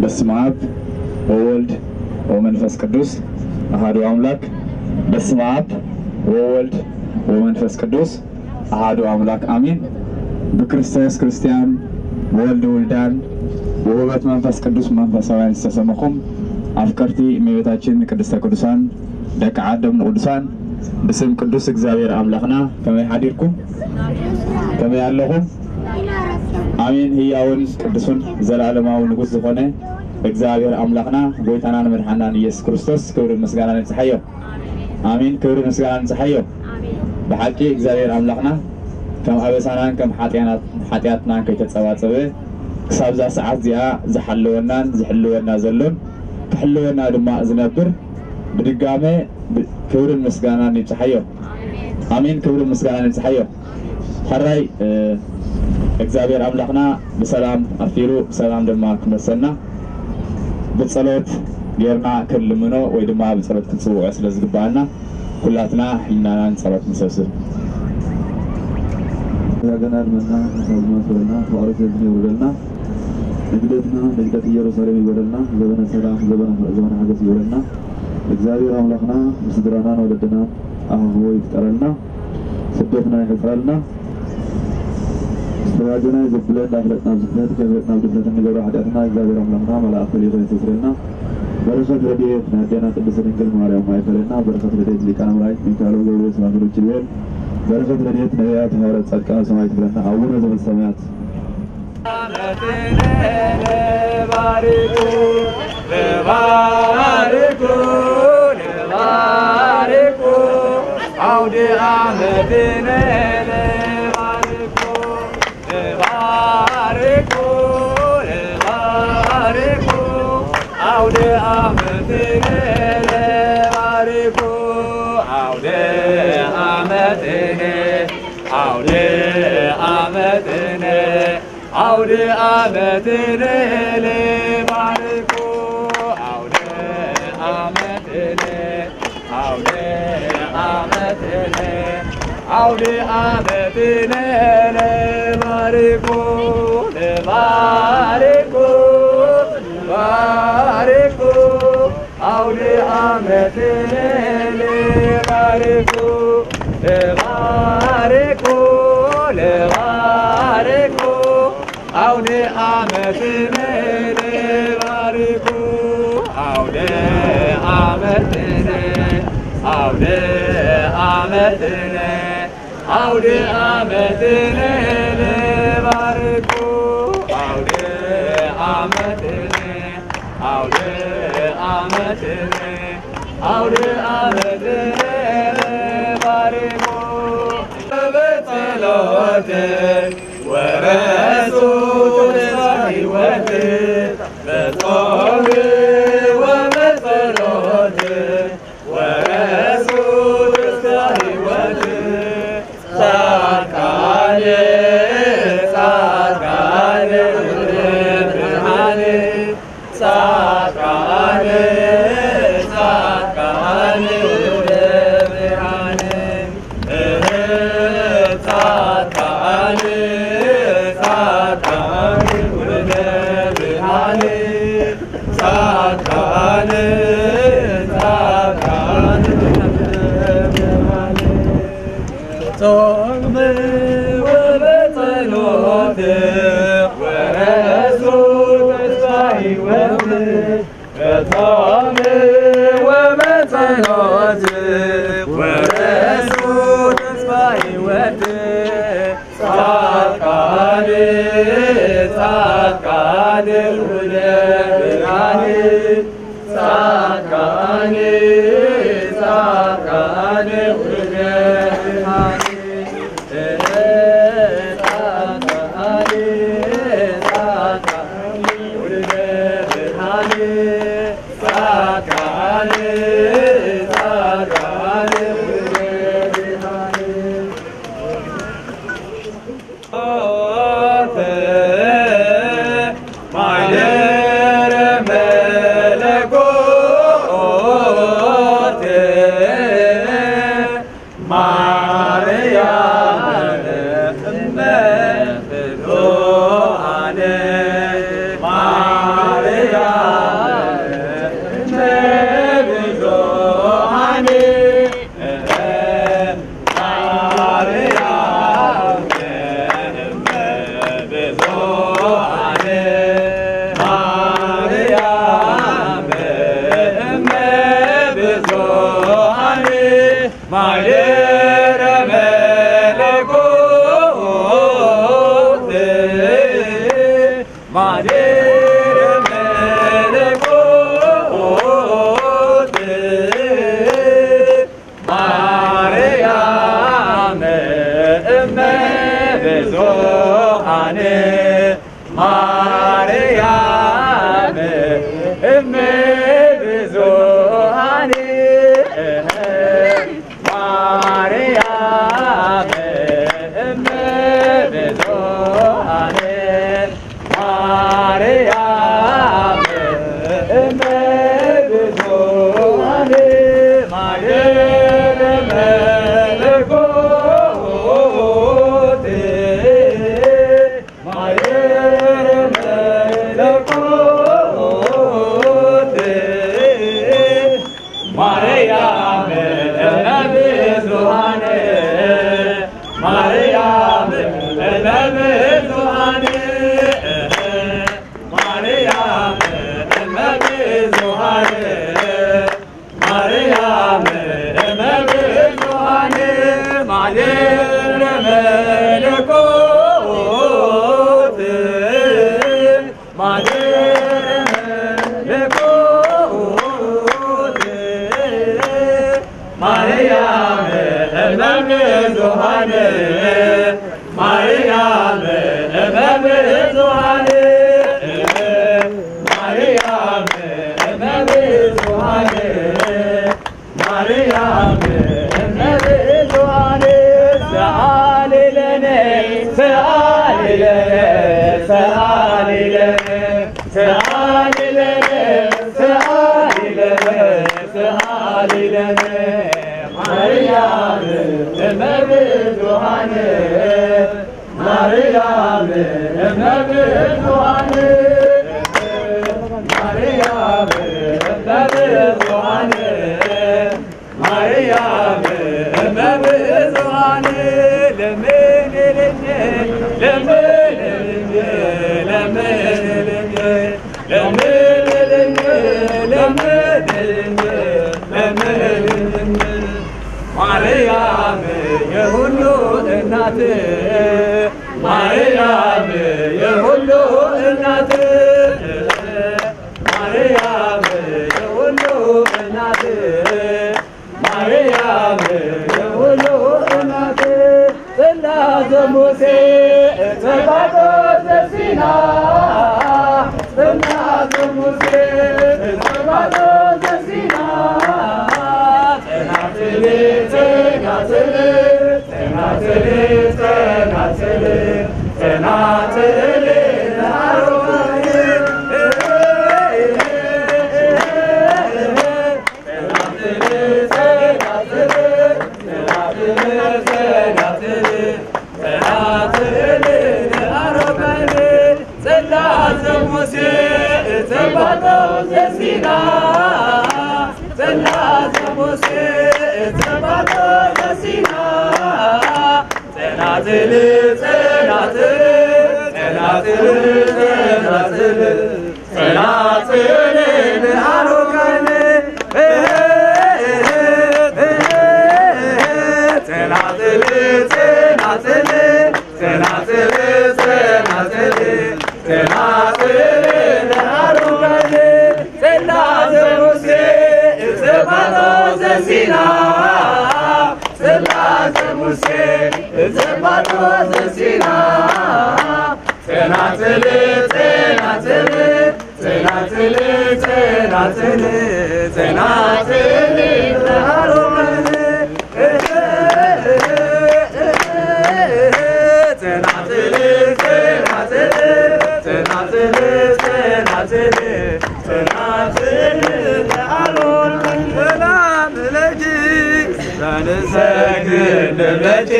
በስመ አብ ወወልድ ወመንፈስ ቅዱስ አሐዱ አምላክ። በስመ አብ ወወልድ ወመንፈስ ቅዱስ አሐዱ አምላክ አሜን። ብክርስቶስ ክርስቲያን፣ ብወልድ ውልዳን፣ ብውህበት መንፈስ ቅዱስ መንፈሳውያን ዝተሰመኹም ኣፍቀርቲ እመቤታችን ቅድስተ ቅዱሳን ደቂ ዓዶም ንቅዱሳን፣ ብስም ቅዱስ እግዚኣብሔር ኣምላኽና ከመይ ሓዲርኩም? ከመይ ኣለኹም? ኣሜን። ህያውን ቅዱስን ዘላለማዊ ንጉስ ዝኾነ እግዚኣብሔር ኣምላኽና ጎይታናን መድሓናን ኢየሱስ ክርስቶስ ክብርን ምስጋናን ይብጽሓዮ። ኣሜን። ክብርን ምስጋናን ይብጽሓዮ። ብሓቂ እግዚኣብሔር ኣምላኽና ከም ኣበሳናን ከም ሓጢኣናት-፣ ሓጢኣትናን ከይተጸባጸበ ክሳብዛ ሰዓት እዚኣ ዝሓለወናን ዝሕልወና ዘሎን ክሕልወና ድማ ዝነብር ብድጋመ ብ-፣ ክብርን ምስጋናን ይብጽሓዮ። ኣሜን። ክብርን ምስጋናን ይብጽሓዮ። ሕራይ፣ እ፣ እግዚኣብሔር ኣምላኽና ብሰላም ኣፊሩ ብሰላም ድማ ክመልሰና ብጸሎት ጌርና ክንልምኖ ወይ ድማ ብጸሎት ክንጽውዖ ስለ ዝግብኣና ኩላትና ሕልናና ንጸሎት ንሰብስብ። ያገና ልመና፣ ሓሳብ ዝመስለና፣ ፍቕሪ ሰብዝን የውርደልና። ንግደትና ንግደት ኢየሩሳሌም ይበለልና። ዘበነ ሰላም፣ ዘበነ፣ ዘበነ ሓጎስ ይበለልና። እግዚኣብሔር ኣምላኽና ንስድራናን ወለድናን ኣኻኽቦ ይፍጠረልና። ስደትና ይሕጽረልና። ዝተባጀናይ ዘብለ እንዳፍለጥና ብስሕተት ከይፍለጥና ብድፍረት እንገብሮ ሓጢኣትና እግዚኣብሔር ኣምላኽና መላእኽቲ ልኢኹ የስተስርየልና። በረኸት ረድኤት ናይ ኣዴና ቅድስት ድንግል ማርያም ኣይፈለና። በረኸት ረድኤት ሊቃነ መላእክት ሚካኤል ወገብርኤል ሱራፌል ወኪሩቤል። በረኸት ረድኤት ነቢያት ሐዋርያት ጻድቃን ሰማዕት ይፍለና። አቡነ ዘበሰማያት። ባርኩ፣ ባርኩ፣ ባርኩ። አውደ ዓመትነ ባርኩ፣ ባርኩ፣ ባርኩ። አውደ ዓመትነ ባርኩ፣ አውደ ዓመትነ፣ አውደ ዓመትነ። አውደ ዓመትነ ለባርኮ፣ አውደ ዓመትነ፣ አውደ ዓመትነ፣ አውደ ዓመትነ ለባርኮ፣ ለባርኮ፣ ለባርኮ። አውደ ዓመትነ ለባርኮ፣ ለባርኮ፣ ለባርኮ። አውደ ዓመትነ ለባርኮ፣ አውደ ዓመትነ፣ አውደ ዓመትነ። አውደ ዓመትነ ለባርኮ፣ አውደ ዓመትነ፣ አውደ ዓመትነ፣ አውደ ዓመትነ ለባርኮ። በጸሎት ወረሱ ተስፋ ሕይወት፣ በጾም ወበጸሎት ወረሱ ተስፋ ሕይወት። ጻድቃን፣ ጻድቃን ወደ ብርሃን። ጻድቃን፣ ጻድቃን ወደ ብርሃን። እህ፣ ጻድቃን፣ ጻድቃን ወደ ብርሃን። ጻድቃን፣ ጻድቃን ወደ ብርሃን። ጾም ወበጸሎት ወረሱ ተስፋ ሕይወት። በጾም ወበጸሎት ወረሱ ተስፋ ሕይወት። ጻድቃን፣ ጻድቃን ወደ ብርሃን። ጻድቃን፣ ጻድቃን ወደ ብርሃን። ብዙኃን ማርያም እመ ብዙኃን ማርያም እመ ብዙኃን ማርያም እመ ብዙኃን ማየለ መለኮት ማየለ መለኮት ማርያም እመ ብዙኃን ማርያም እመ ብዙኃን ማርያም እመ ብዙኃን ማርያም እመ ብዙኃን ማየለ መለኮት ማየለ መለኮት ማርያም እመ ብዙኃን ማርያም እመ ብዙኃን ማርያም እመ ብዙኃን ማርያም እመ ብዙኃን ሰአሊ ለነ ሰአሊ ለነ ሰአሊ ለነ ሰአሊ ለነ ሰአሊ ለነ ሰአሊ ለነ ማርያም እመ ብዙኃን ማርያም እመ ብዙኃን ማርያም እመ ብዙኃን ማርያም እመ ብዙኃን ለምንልን ለምንልን ለምንልን ለምንልን ለምንልን ለምንልን ማርያም የሁሉ እናት ማርያም የሁሉ እናት ማርያም የሁሉ እናት ማርያም የሁሉ እናት ጽላተ ሙሴ ጸባኦት ዘሲና ጽላተ ሙሴ ጸባኦት ዘሲና ጸናጽል ጸናጽል ጸናጽል ጸናጽል ጸናጽል ጸናጽል ጽላተ ሙሴ ጸባኦት ዘሲና ጽላተ ሙሴ ጸባኦት ዘሲና ጸናጽል ጸናጽል ጸናጽል ጸናጽል ጸናጽል ንኣሮጋን ጸናጽል ጸናጽል ጸናጽል ጸናጽል ጸናጽል ንኣሮጋን ጽላተ ሙሴ ጸባኦት ዘሲና ጽላተ ሙሴ ጸባኦት ዘሲና ጸናጽል ጸናጽል ጸናጽል ጸናጽል ጸናጽል ንኣሮጋን ጸናጽል ጸናጽል ጸናጽል ጸናጽል ጸናጽል ንኣሮጋን ሰላም ለኪ ዘንሰግድ ለኪ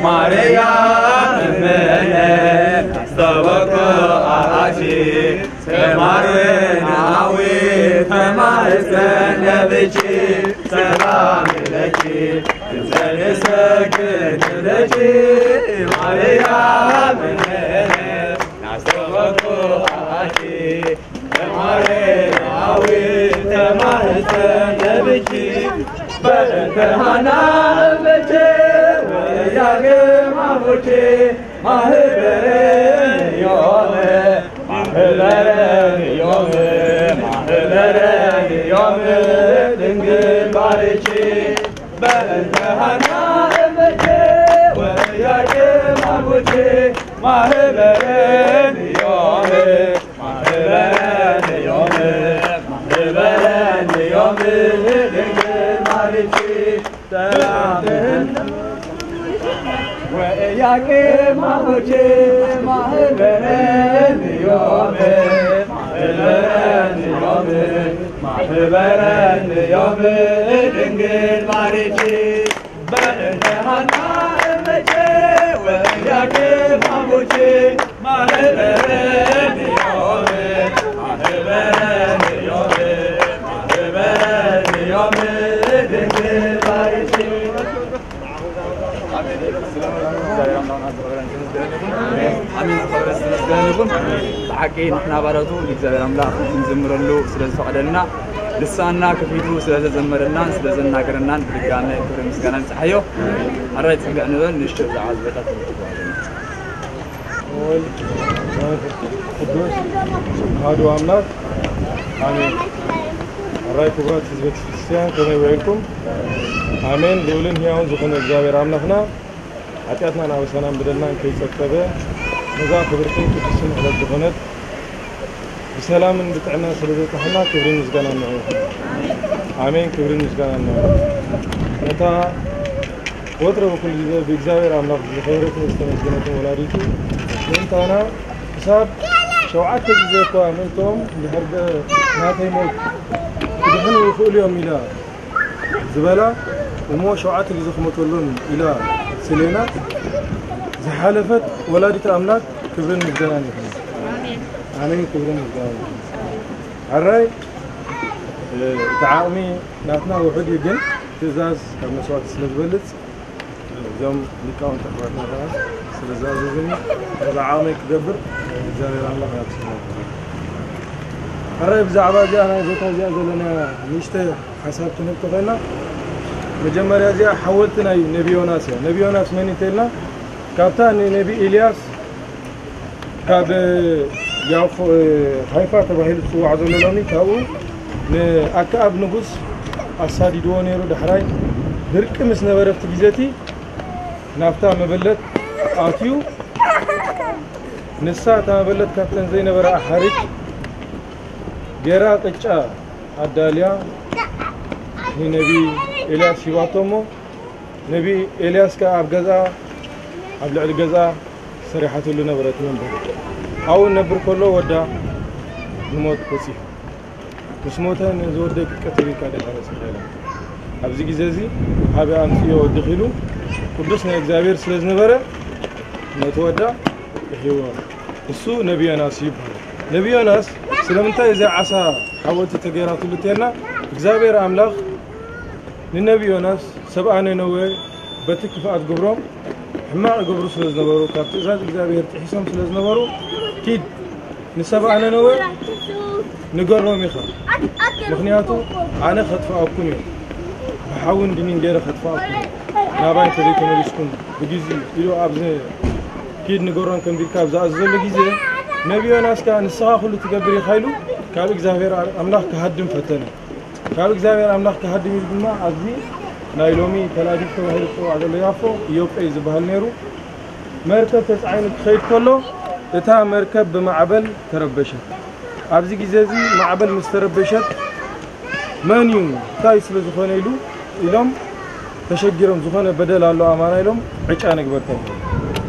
ማርያም እምነ ናስተበኩ ኣቲ ተማርናዊ ተማህፀን ለብኪ ሰላም ለኪ ዘንሰግድ ለኪ ማርያም እምነ ናስተበኩ ኣቲ ተማርናዊ ተማህፀን ለብኪ በእንተ ሃና እመቼ ወያገ ማሞቼ ማህበረ ዮም ማህበረ ዮም ማህበረ ዮም ድንግል ባርኪ በእንተ ሃና እመቼ ወያገ ማሞቼ ማህበረን እዮም፣ ማህበረን እዮም፣ ማህበረን እዮም፣ ድንግል ማርያም ሰላምህን ወኢያቄም አቡኪ ማህበረን እዮም፣ ማህበረን እዮም፣ ማህበረን እዮም፣ ድንግል ማርያም በእንተ ሐና እመቼ ወያኬ ማሙቼ ማህበረን ዮም ማህበረን ዮም ማህበረን ዮም ድንግል ማርያም። ኣሜን። ዝኸበረ ዝተመስገነ ይኹን። ብሓቂ ንሕና ባሮቱ ንእግዚኣብሔር ኣምላኽ ክንዝምረሉ ስለ ዝፈቐደልና፣ ልሳንና ከፊቱ ስለ ዘዘመረናን ስለ ዘናገረናን ብድጋመ ክብሪ ምስጋና ንብጽሓዮ። ኣራይ ጽግዕ ንበል። ንእሽቶ ብዛዕባ ዝበታ ትምህርቲ ተዋህዶ። ወልድ መንፈስ ቅዱስ ኣሐዱ ኣምላክ ኣሜን። ኣራይ ክቡራት ህዝበ ክርስቲያን ከመይ ውዒልኩም? ኣሜን። ልዑልን ህያውን ዝኾነ እግዚኣብሔር ኣምላኽና ሓጢኣትናን ኣበሳናን በደልናን ከይጸብጸበ ነዛ ክብርትን ቅድስትን ዕለት ዝኾነት ብሰላምን ብጥዕናን ስለ ዘብጽሓና ክብርን ምስጋናን ንዕኡ ይኹን። ኣሜን። ክብርን ምስጋናን ንዕኡ። ነታ ወትረ ብኩሉ ግዜ ብእግዚኣብሔር ኣምላኽ ዝኸበረትን ዝተመስገነትን ወላዲቱ ምእንታና ክሳብ ሸውዓተ ግዜ እኳ ምእንትኦም እንድሕር ደ-፣ ናተይ ሞት ክድሕኑ ይኽእሉ እዮም ኢላ ዝበላ እሞ ሸውዓተ ግዜ ክሞተሎም ኢላ ስሌና ዝሓለፈት ወላዲት ኣምላክ ክብርን ምስጋናን ይኹን። ኣሜን። ክብርን ምስጋናን ይኹን። ሕራይ፣ እ፣ እቲ ዓቕሚ ናትና ውሑድ እዩ፣ ግን ትእዛዝ ካብ መስዋዕቲ ስለ ዝበልጽ እዞም ሊቃውንቲ ኣሕዋትና ከዓ ስለ ዝኣዘዙኒ ነዚ ዓቕመይ ክገብር እግዚኣብሔር ኣምላኽ ያብስና። ሕራይ ብዛዕባ እዚኣ ናይ ቦታ እዚኣ ዘለና ንእሽተ ሓሳብ ክንህብ ተኾይና፣ መጀመርያ እዚኣ ሓወልቲ ናይ ነቢ ዮናስ እያ። ነቢ ዮናስ መን እዩ እንተኢልና፣ ካብታ ንነቢ ኤልያስ ካብ ያፎ፣ ሃይፋ ተባሂሉ ዝጽዋዕ ዘሎ ሎሚ፣ ካብኡ ንኣከኣብ ንጉስ ኣሳዲድዎ ነይሩ። ዳሕራይ ድርቂ ምስ ነበረ ኣብቲ ግዜ እቲ ናብታ መበለት ኣትዩ፣ ንሳ እታ መበለት ካብተን ዘይነበራ ኣሓርጭ ገይራ ቅጫ ኣዳልያ ንነቢ ኤልያስ ሂባቶ እሞ፣ ነቢ ኤልያስ ከኣ ኣብ ገዝኣ፣ ኣብ ልዕሊ ገዝኣ ሰሪሓትሉ ነበረት መንበሪ። ኣብኡ እነብር ከሎ ወዳ ንሞት በጺሑ። ምስ ሞተ ነዚ ወደይ ክትቀትል ኢልካ ዲኻ መጺኻ ኢላ። ኣብዚ ግዜ እዚ ኣበይ ኣምጽዮ ወድኺ ኢሉ ቅዱስ ናይ እግዚኣብሔር ስለ ዝነበረ ነቲ ወዳ ይሕይዎ። እሱ ነቢ ዮናስ ይበሃል። ነቢ ዮናስ ስለምንታይ እዚኣ ዓሳ ሓወልቲ ተገይራትሉ እንተልና እግዚኣብሔር ኣምላኽ ንነቢ ዮናስ ሰብኣ ነነዌ በቲ ክፍኣት ግብሮም ሕማቕ ይገብሩ ስለ ዝነበሩ፣ ካብ ትእዛዝ እግዚኣብሔር ጥሒሶም ስለ ዝነበሩ፣ ኪድ ንሰብኣ ነነዌ ንገሮም ኢኻ፣ ምኽንያቱ ኣነ ከጥፍኣኩም እየ፣ ብሓውን ድኒን ገይረ ከጥፍኣኩም እየ፣ ናባይ እንተዘይተመሊስኩም ብግዜ ኢሉ ኣብዚ ኪድ ንገሮም ከምቢልካ ኣብ ዝኣዘዘሉ ግዜ፣ ነቢ ዮናስ ከኣ ንስኻ ኩሉ ትገብር ኢኻ ኢሉ ካብ እግዚኣብሔር ኣምላኽ ክሃድም ፈተነ። ካብ እግዚኣብሔር ኣምላኽ ክሃድም ኢሉ ድማ ኣብዚ ናይ ሎሚ ተላዲት ተባሂሉ ዝፅዋዕ ዘሎ ያፎ፣ ኢዮጴ እዩ ዝበሃል ነይሩ። መርከብ ተፃዒኑ ክኸይድ ከሎ እታ መርከብ ብማዕበል ተረበሸት። ኣብዚ ግዜ እዚ ማዕበል ምስ ተረበሸት መን እዩ እንታይ ስለ ዝኾነ ኢሉ ኢሎም ተሸጊሮም፣ ዝኾነ በደል ኣሎ ኣማና ኢሎም ዕጫ ንግበር ተብሎ።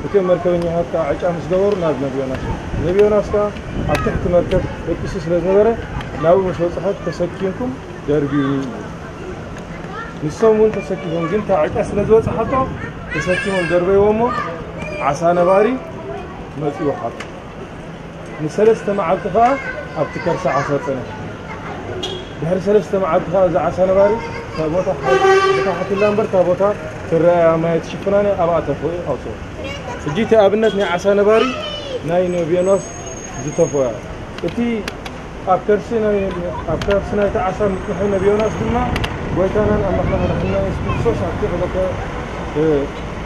እቲ መርከበኛታት ከዓ ዕጫ ምስ ገበሩ ናብ ነቢ ዮናስ፣ ነቢ ዮናስ ከዓ ኣብ ትሕቲ መርከብ ደቂሱ ስለ ዝነበረ ናብኡ ምስ በፅሐት ተሰኪምኩም ደርብዩኒ። ንሶም እውን ተሰኪፎም፣ ግን እታ ዕጫ ስለ ዝበፅሓቶ ተሰኪሞም ደርበይዎ እሞ ዓሳ ነባሪ መፂኡ ሓቶ። ንሰለስተ መዓልቲ ከዓ ኣብቲ ከርሲ ዓሳ ፀንሐ። ድሕሪ ሰለስተ መዓልቲ ከዓ እዚ ዓሳ ነባሪ እታ ቦታ ሓ-፣ ቦታ ሓቲላ እምበር እታ ቦታ ትረኣያ ማይ ትሽፍናን ኣብኣ ተፍኡ ኣውፅኦ። ሕጂ እቲ ኣብነት ናይ ዓሳ ነባሪ ናይ ነቢ ዮናስ ዝተፍኦ እያ። እቲ ኣብ ከርሲ ናይ፣ ኣብ ከርሲ ናይቲ ዓሳ ምጥንሑ ነቢ ዮናስ ድማ ጎይታናን ኣምላኽና መድሓኒና የሱስ ክርስቶስ ኣብቲ ዕለተ፣ እ፣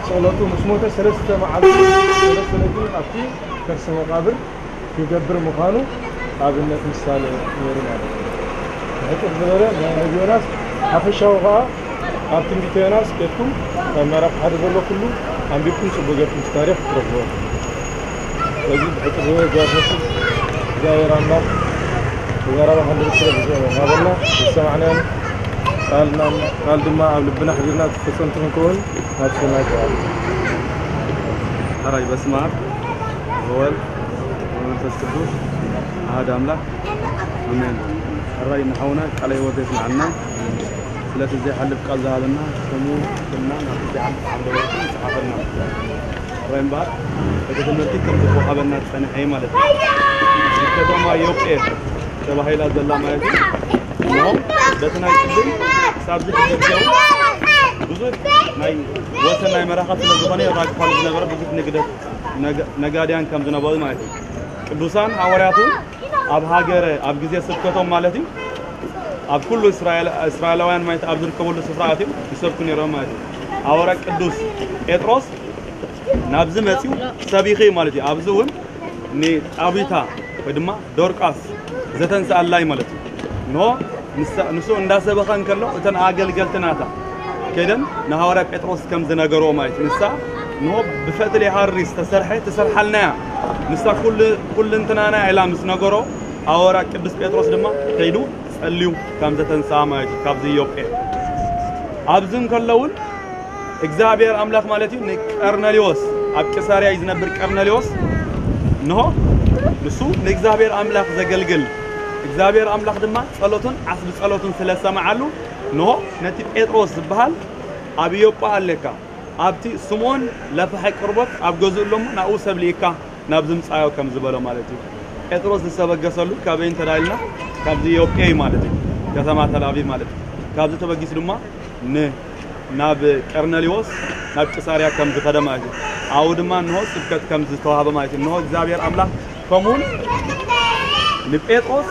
ስቕለቱ ምስ ሞተ ሰለስተ መዓልቲ ሰለስተ ለይቲ ኣብቲ ከርሲ መቓብር ክገብር ምዃኑ ኣብነት ምሳሌ ነይሩ ማለት እዩ። ብሕጽር ዝበለ ናይ ነቢ ዮናስ ሓፈሻዊ ኸኣ ኣብ ትንቢተ ዮናስ ከድኩም ኣብ ምዕራፍ ሓደ ዘሎ ኩሉ ኣንቢብኩም ጽቡቕ ጌርኩም እቲ ታሪኽ ክትረኽብዎ። ስለዚ ብሕጽር ዝበለ እግዚኣብሔር ነፍሲ እግዚኣብሔር ኣምላኽ ተዛራቢ ሓንደበት ስለ ዝሃበና ዝሰማዕናዮን ቃልና ቃል ድማ ኣብ ልብና ሕዚርና ተፈጸምቲ ክንከውን ናብ ሰማይ ተባሉ። ሕራይ በስመ ኣብ ወወልድ ወመንፈስ ቅዱስ ኣሃድ ኣምላኽ ኣሜን። ሕራይ ንሓውና ቃለ ህይወት የስምዓልና። ስለቲ ዘይሓልፍ ቃል ዝሃበና ስሙ ስምና ናብቲ ዘይሓልፍ ዓንደበቱ ይጽሓፈልና። ሕራይ እምበኣር እቲ ትምህርቲ ከም ዝወሃበና ዝጸንሐ እዩ ማለት እዩ። እዚ ከተማ ዮጴ ተባሂላ ዘላ ማለት እዩ። እሞ በቲ ናይ ቅድም ክሳብ ዝፍለጥ ብዙሕ ናይ ወሰን ናይ መራኸብ ስለ ዝኾነ የራግፋሉ ዝነበረ ብዙሕ ንግደት ነጋ- ነጋድያን ከም ዝነበሩ ማለት እዩ። ቅዱሳን ሃዋርያቱ ኣብ ሃገረ ኣብ ግዜ ስብከቶም ማለት እዩ ኣብ ኩሉ እስራኤል እስራኤላውያን ማለት ኣብ ዝርከበሉ ስፍራ ኣትዮም ይሰብኩ ነይሮም ማለት እዩ። ሃዋርያ ቅዱስ ጴጥሮስ ናብዚ መጺኡ ሰቢኺ ማለት እዩ። ኣብዚ እውን ንጣቢታ ወይ ድማ ዶርቃስ ዘተንስኣላይ ማለት እዩ። እንሆ ንሳ- ንሱ እንዳሰበኸ እንከሎ እተን ኣገልገልቲ ናታ ከይደን ንሃዋርያ ጴጥሮስ ከም ዝነገርዎ ማለት እዩ። ንሳ እንሆ ብፈትሊ ሃሪ ዝተሰርሐ ትሰርሓልና እያ፣ ንሳ ኩል- ኩልንትናና ኢላ ምስ ነገሮ ሃዋርያ ቅዱስ ጴጥሮስ ድማ ከይዱ ጸልዩ ከም ዘተንስኣ ማለት እዩ። ካብዚ ዮጴ ኣብዚ እንከሎ እውን እግዚኣብሔር ኣምላኽ ማለት እዩ ንቀርነሊዎስ ኣብ ቂሳርያ እዩ ዝነብር ቀርነሊዎስ እንሆ ንሱ ንእግዚኣብሔር ኣምላኽ ዘገልግል እግዚኣብሔር ኣምላኽ ድማ ጸሎቱን ዓስቢ ጸሎቱን ስለ ዝሰምዓሉ እንሆ ነቲ ጴጥሮስ ዝበሃል ኣብ ዮጳ ኣለካ ኣብቲ ስምዖን ለፋሒ ቅርቦት ኣብ ገዝኡ ኣሎ እሞ ናብኡ ሰብ ልኢካ ናብዚ ምጻዮ ከም ዝበሎ ማለት እዩ። ጴጥሮስ ዝተበገሰሉ ካበይ እንተዳልና ካብዚ ዮጴ እዩ ማለት እዩ። ከተማ ተላቪቭ ማለት እዩ። ካብዚ ተበጊሱ ድማ ን ናብ ቀርነሊዎስ ናብ ቂሳርያ ከም ዝኸደ ማለት እዩ። ኣብኡ ድማ እንሆ ስብከት ከም ዝተዋህበ ማለት እዩ። እንሆ እግዚኣብሔር ኣምላኽ ከምኡውን ንጴጥሮስ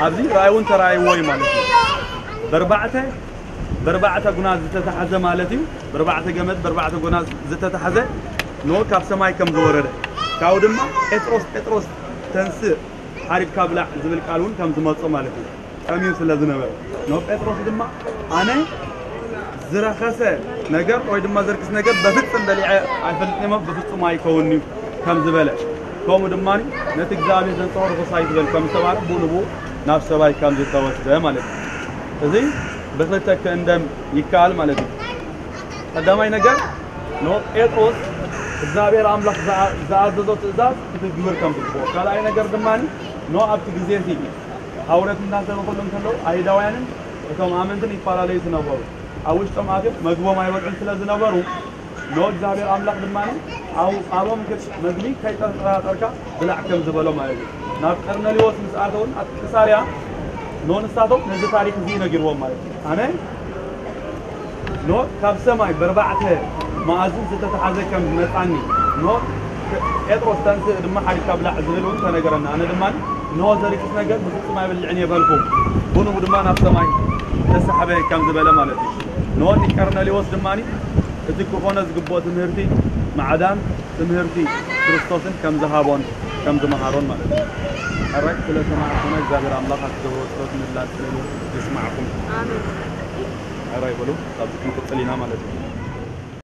ኣብዚ ራእይ እውን ተራእይዎ እዩ ማለት እዩ። በርባዕተ በርባዕተ ጉና ዝተታሕዘ ማለት እዩ። በርባዕተ ገመድ በርባዕተ ጉና ዝተታሕዘ እንሆ ካብ ሰማይ ከም ዝወረደ ካብኡ ድማ ጴጥሮስ ጴጥሮስ ተንስእ ሓሪድካ ብላዕ ዝብል ቃል እውን ከም ዝመጾ ማለት እዩ። ጠምዩ ስለ ዝነበረ ንጴጥሮስ ድማ ኣነ ዝረኸሰ ነገር ወይ ድማ ዘርክስ ነገር በፍጽም በሊዐ ኣይፈልጥን እሞ ብፍጹም ኣይከውንዩ ከም ዝበለ ከምኡ ድማ ነቲ እግዚኣብሔር ዘንጽሆ ርኹስ ኣይትበል ከም ዝተባለ ብኡ ንብኡ ናብ ሰማይ ከም ዝተወስደ ማለት እዩ። እዚ ብክልተ ክእንደም ይከኣል ማለት እዩ። ቀዳማይ ነገር ንጴጥሮስ እግዚኣብሔር ኣምላኽ ዝኣ- ዝኣዘዞ ትእዛዝ ክትግብር ከም ዝግብኦ ካልኣይ ነገር ድማ ን ኣብቲ ግዜ ሲ ሃውረት እናሰበኸሉ እንከለዉ ኣይሁዳውያንን እቶም ኣመንትን ይፈላለዩ ዝነበሩ ኣብ ውሽጦም ኣትዮም መግቦም ኣይበልዑን ስለ ዝነበሩ ኖ እግዚኣብሔር ኣምላኽ ድማ ኣብኦም መግቢ ከይጠራጠርካ ብላዕ ከም ዝበሎ ማለት እዩ። ናብ ቀርነሊዎስ ምስ ኣተውን ኣብ ቂሳርያ ኖ ንሳቶም ነዚ ታሪክ እዚ ነጊርዎም ማለት እዩ። ኣነ ኖ ካብ ሰማይ በርባዕተ መኣዝን ዝተተሓዘ ከም ዝመፃኒ ኖ ጴጥሮስ ተንስእ ድማ ሓዲካ ብላዕ ዝብል እውን ተነገረና። ኣነ ድማ ኖ ዘሪክስ ነገር ብፍፁም ኣይበልዕን የበልኩ። ቡኑ ድማ ናብ ሰማይ ተሳሕበ ከም ዝበለ ማለት እዩ። ኖ ንቀርነሊዎስ ድማ እቲ ክኾነ ዝግብኦ ትምህርቲ ማዕዳን ትምህርቲ ክርስቶስን ከም ዝሃቦን ከም ዝመሃሮን ማለት እዩ። ሕራይ ስለ ሰማዕኩና እግዚኣብሔር ኣምላኽ ኣብ ዝገብሮ ጸሎት ምላስ ይስማዕኩም። ኣሜን። ሕራይ በሉ። ካብዚ ክንቅጽል ኢና ማለት እዩ።